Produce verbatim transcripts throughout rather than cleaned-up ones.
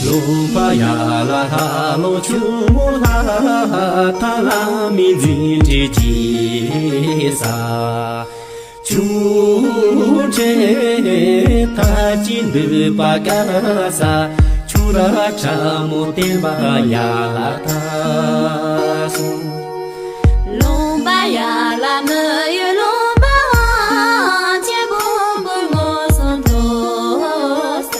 ལུང་པ་ཡ་ལ་ལྷ་ལོ་ཆུ་མོ་ལྷ་ཐ་ལ་མི་འཛིན་དྲི་ཅི་ས། ཆུ་ཕྲན་ཐ་ཅི་འདུས་པ་ག་ས། ཆུ་ར་ཁྲ་མོ་བསྟན་པ་ཡ་ལ་ཐ་སོང་། ལུང་པ་ཡ་ལ་མི་ཡུལ་ལུང་པ་ཆེན་པོ་བུ་མོ་སོང་དོ་ས།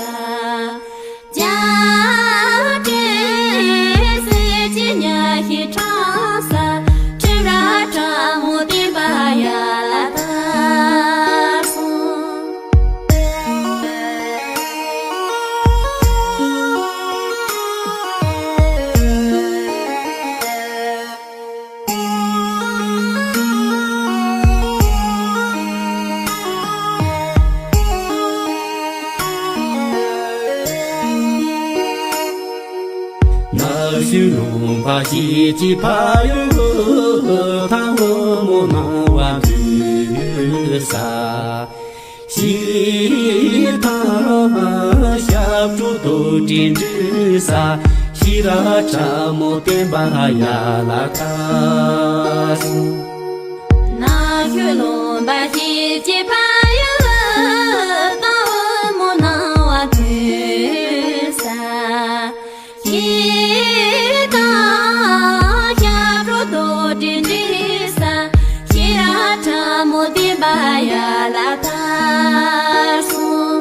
ནགས་ཤུལ་ལུང་པ་ཞེས་ཀྱི་ཕ་ཡུལ་ཐང་ལོ་མོ་ནང་བ་འདུས་ས། ཞི་དང་ཞབས་བྲོ་རྡོ་དྲིལ་འདྲུད་ས། ཤེས་རབ་ཁྲ་མོ་བསྟན་པ་ཡ་ལ་ཐ་སོང་། ནགས་ཤུལ་ལུང་པ་ཞེས་ཀྱི་ཕ་ཡུལ་ལ་ཏང་བུ་མོ་ནང་བ་འདུས་ས། ཤེས་དང་ཞབས་བྲོ་རྡོ་དྲིལ་འདྲུད་ས། ཤེས་རབ་ཁྲ་མོ་བསྟན་པ་ཡ་ལ་ཐ་སོང་།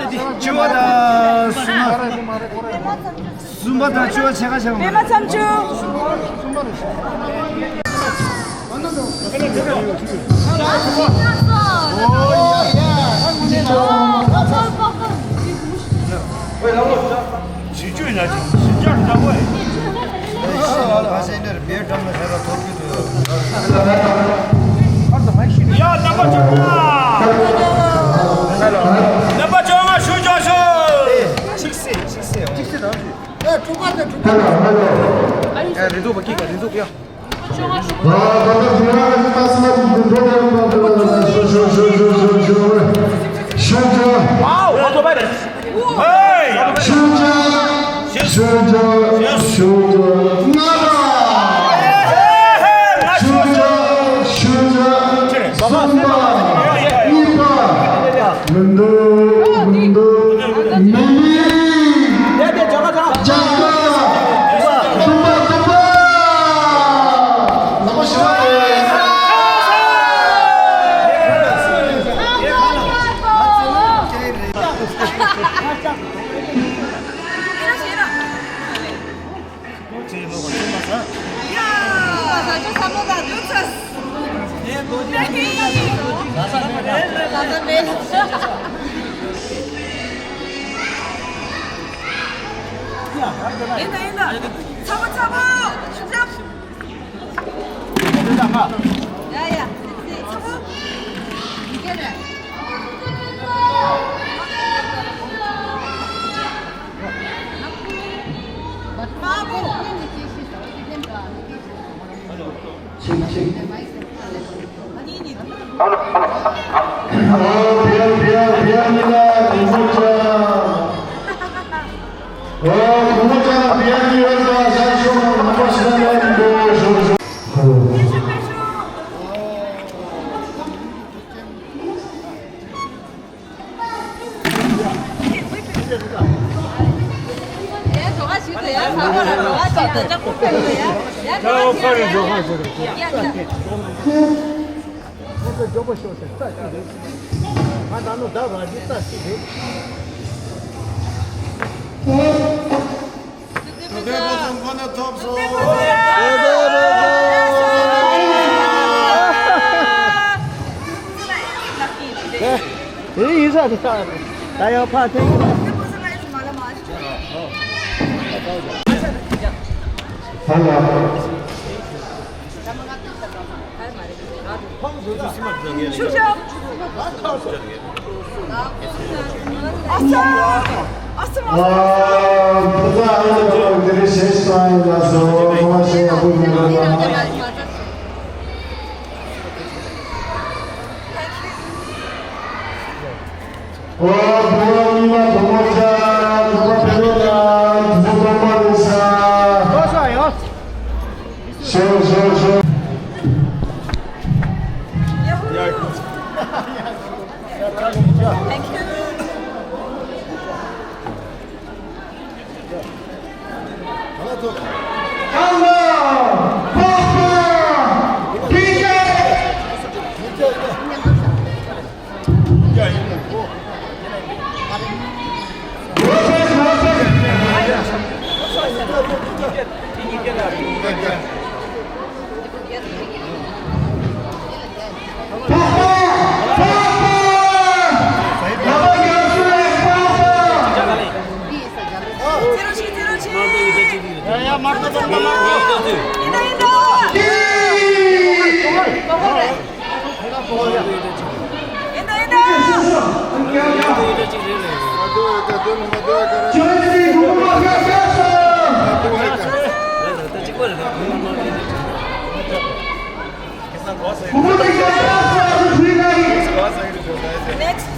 བཅུ་པ་དང་གསུམ་པ། གསུམ་པ་དང་བཅུ་པ་ཕྱེད་ཀ་ཕྱེད་ཀ་མ་རེད། པད་མ་མཚམས་སྤྱོད། ཞིབ་འཇུག་ན་ཅིག་ཞིབ་འཇུག་འདྲ་པོ་ཡིན། ཡ། རྣམ་པ་བཅོ་ལྔ། རྣམ་པ་བཅོ་ལྔ་ཞུ་ཆོག་ཞུ། ཅིག་སེ་ཅིག་སེ། ཅིག་སེ་དང་། ཨ། ཀྲུག་པ་དང་ཀྲུག་པ། ཨ། རིན་ཚོགས་པ་སྐྱིད་པ། རིན་ཚོགས་པ་ཡ། མི་འདུག་མི་འདུག་མི་མི། རྒྱ་གར། རྒྱ་གར། ཐུབ་པ་ཐུབ་པ། ལག་པ་ཞིག་རེད། ཡིན་ད་ཡིན་ད། ཚ་པོ་ཚ་པོ། ཤུགས་རྒྱབ། ཡ་ཡ། ཚ་པོ། དེ་ཡིན་ས་དེ་ད་ཡང་ཕ་ཐེངས། ཧ་ལ། Thank you. Next.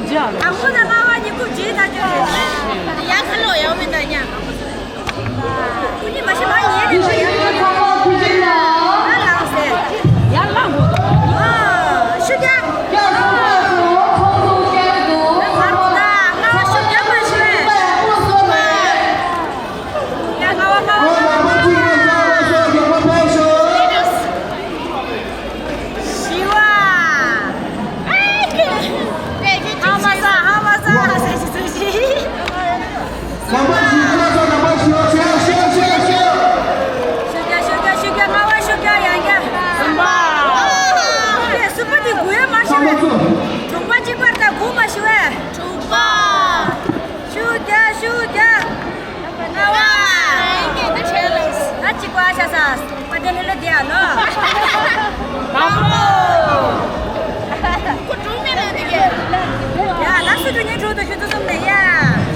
དང་པོ་དང་ལྔ་པ་གཉིས་ཀུན་བརྗེད་ཐག་ཆོད་རེད། ཡ་ཁ་ལོ་ཡ་མི་འདའ་ཉ། ཁུ་ཉི་མ་ཤི་མ་ཉེ་རེད་པ་ཡ། ང་ལངས་ཟེར། ཡར་ལངས་དགོས། ཨ། ཤུགས་རྒྱག་ཨ། ང་ལ་ཤུགས་རྒྱག་མ་ཤི་བས། ཡ་ལྔ་པ་ལྔ་པ་ལྔ་པ། ཞི་བ། ཧ་མ་ས་ཧ་མ་ས་ཟེར་ཞིག་ཟེར་ཞིག་ཤུགས་རྒྱག་ཤུགས་རྒྱག་ཤུགས་རྒྱག་ལྔ་པ་ཤུགས་རྒྱག་ཡང་རྒྱག་གསུམ་པ། ཨ་ཧ། གསུམ་པ་དེ་དགུ་ཡ་མ་ཤི་བས། དྲུག་པ་གཅིག་པར་ད་དགུ་མ་ཤི་བས། དྲུག་པ། ཤུགས་རྒྱག་ཤུགས་རྒྱག་ལྔ་པ། ད་གཅིག་པ་ཤ་ས། པ་དེ་ལྷོད་ལྷོད་དེ་ཨ་ནོ། དང་པོ། ཁོ་གྲུང་མེད་ལ་དེ་གས། ཡ་ད་སུ་གྲུང་ཉེ་གྲུང་དུ་ཞུ་དུ་སོང་ནས་ཡ།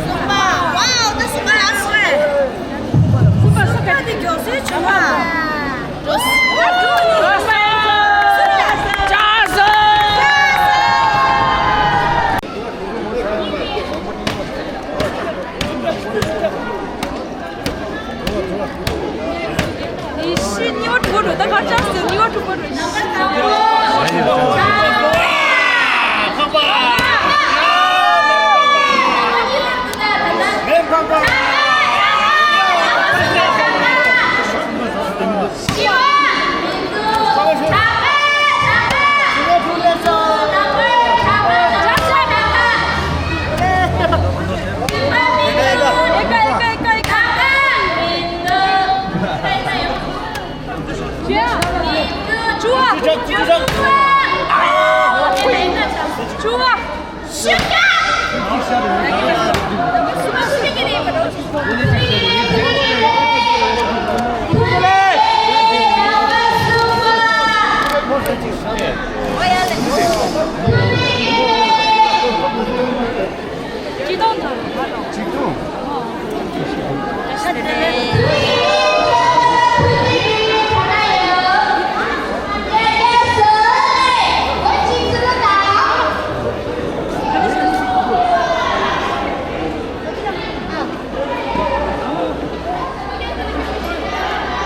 གསུམ་པ། ཝའོ་ད་གསུམ་པ་ཡ་སུ་རེད། གསུམ་པ་གསུམ་པ་དེ་མགྱོགས་སེ་བྱུང་བ། འགྲོ། ཅག་སོ། ཡེ་ཤེས་ཉི་མ་དྲུག་པ་འགྲོ། ད་གར་ཆགས་ཟེར་ཉི་མ་དྲུག་པ་འགྲོ།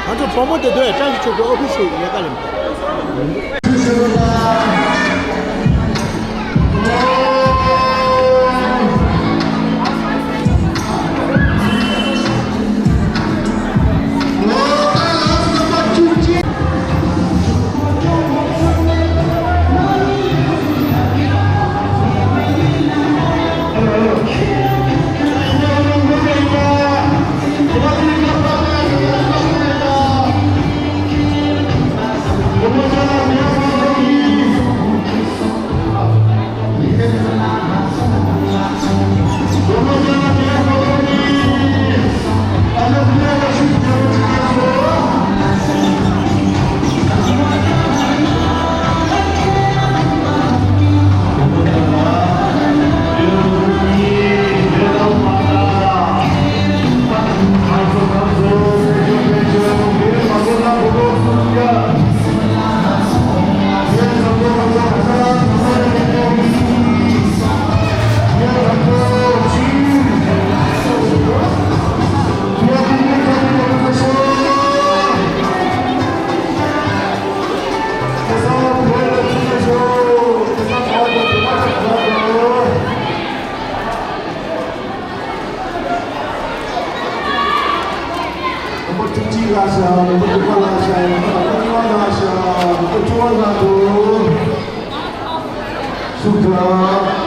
ང་ཚོ་བུ་མོ་དེ་དོན་ཀྲང་ཞིག་ཆོག་གི་ཨོ་ཕི་སི་ལས་ཀ་ལས། རིན་པོ་ཆེ་གཅིག་ལ་ཤ། རིན་པོ་ཆེ་པ་ལ་ཤ། རིན་པོ་ཆེ་པ་ལ་ཤ། རིན་པོ་ཆེ་པ་ལ་དུ། ཤུགས་དྲག་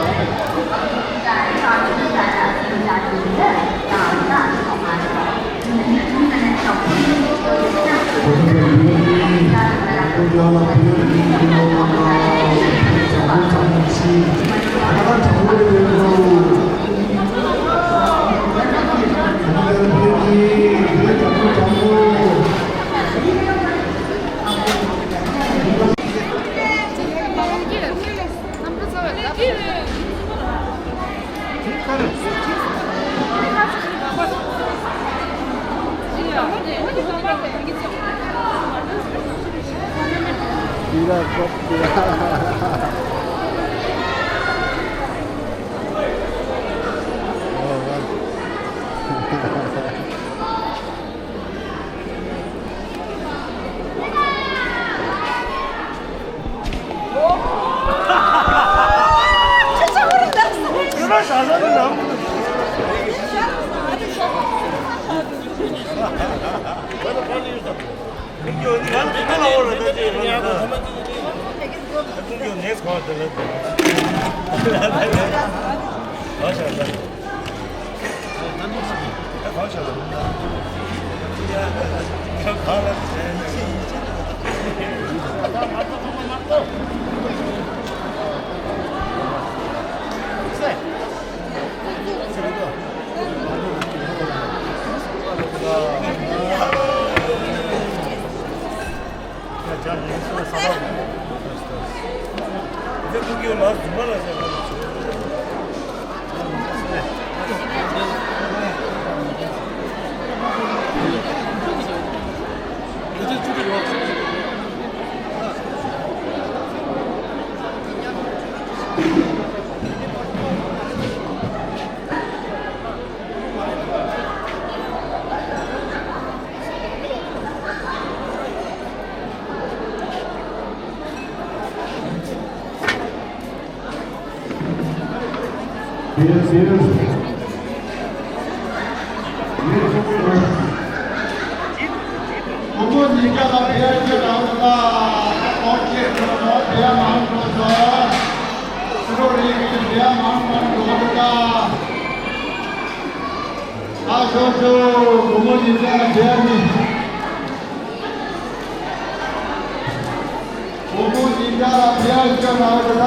བུ་མོ་ཉིན་ལྟར་ལ་བེའུ་སྐྱོ་ནའོ་རེད་ད།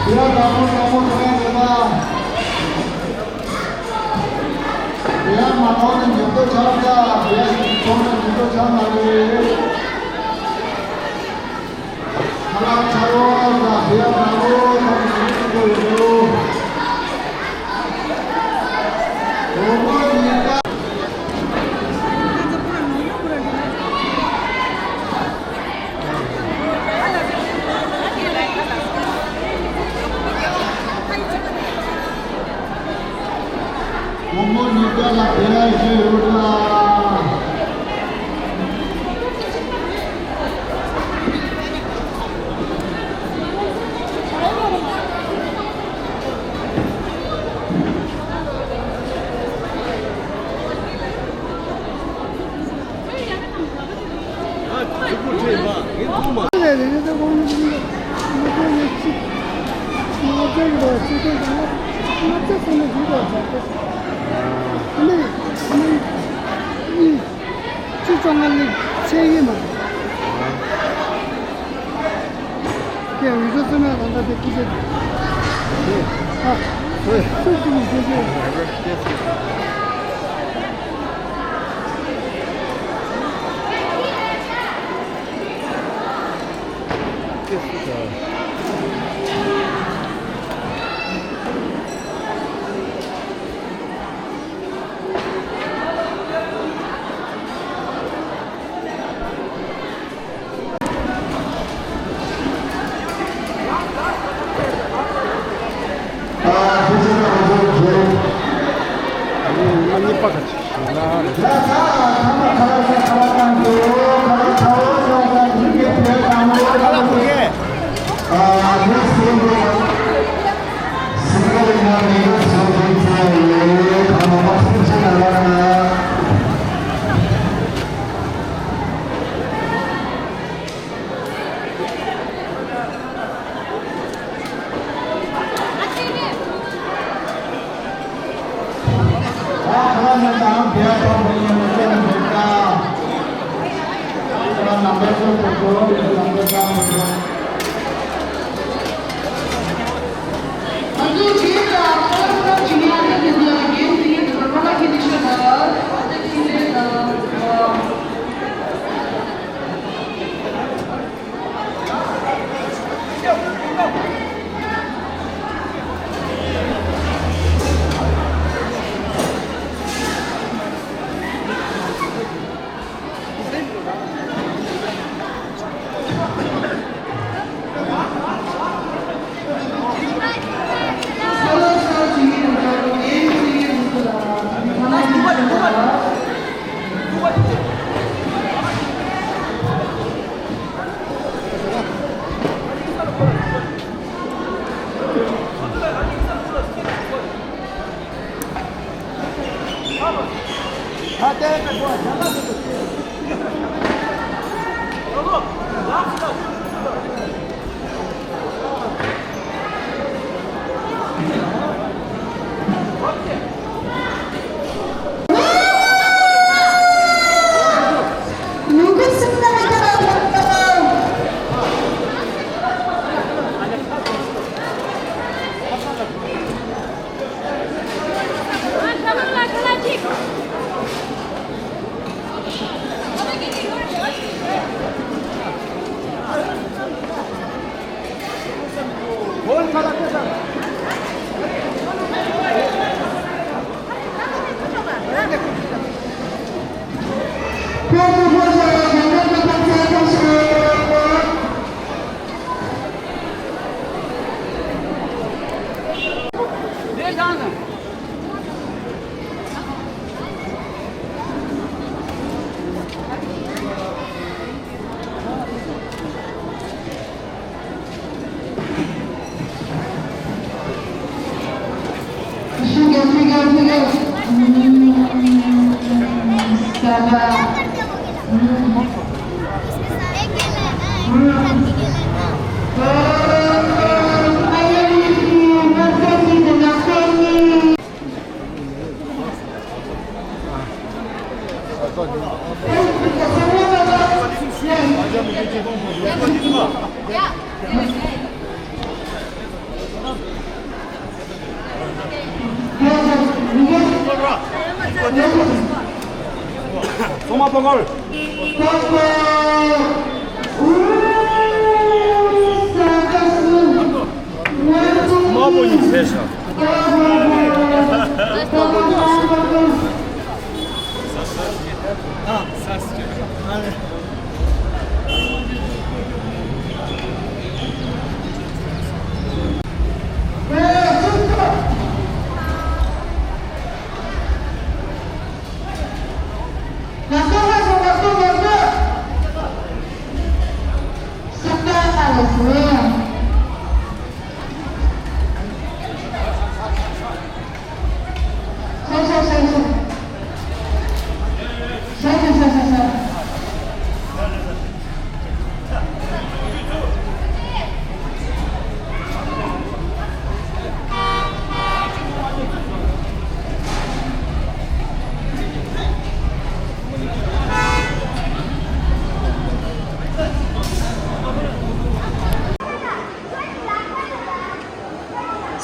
བེའུ་དང་པོ་དང་པོ་ཐོན་ཡ་རེད་ད། བེའུ་མ་ཐོན་ན་ཉིན་ཐོ་ཆགས་ད། བེའུ་ཐོན་ན་ཉིན་ཐོ་ཆགས་མ་རེད། ཁ་ལག་ཆ་རོགས་ད་བེའུ་དང་པོ་ཐོན་ན་ཉིན་ཐོ་ཡོད་འགྲོ། བུ་མོ་ཉིན་ལྟར། བུ་མོ་ཉིན་ལྟར་ལ་བེའུ་ཞིག་ཡོད་ལ། གཅིག་བཅོ་ལྔ་ལས་ཚད་ཡིན་མ་རེད། ཀྱེ་འུ་ཚོ་བཙུན་མ་ལ་ད་དེ་སྐུ་ཚེ་ཨ། སུ་སུ་ནི་སྐུ་ཚེ།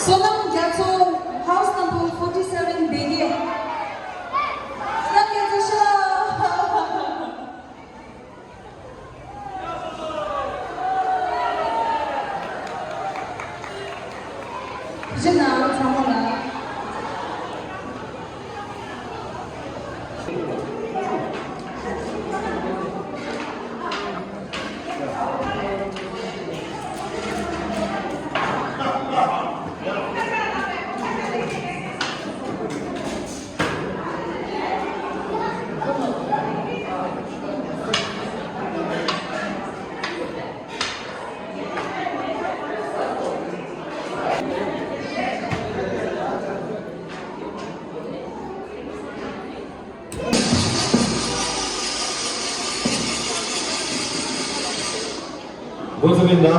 བསོད་ནམས་རྒྱ་མཚོ། House number forty seven བདེ་སྐྱིད། བསོད་ནམས་རྒྱ་མཚོ་ཤོག་གཞི་ནང་ཚང་མ་ལ། What's the name, da?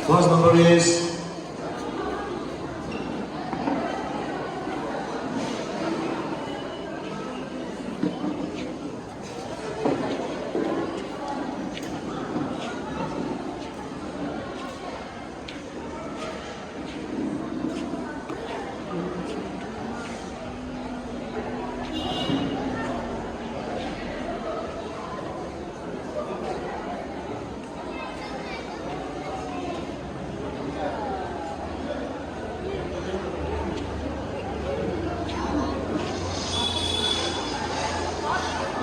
First number is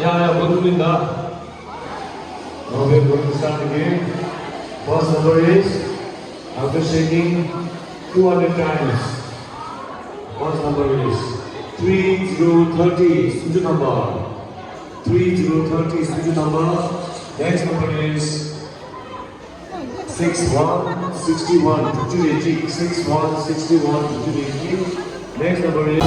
ཡ་ཡ་བུ་ཐུ་མིན་ད། Okay, we'll start again. First number is after shaking two hundred times. First number is three zero thirty, Suju number. Three zero thirty, Suju number. Next number is Six one sixty one དྲུག་ཅུ་རེ་གཅིག six one sixty one དྲུག་ཅུ་རེ་གཅིག Next number is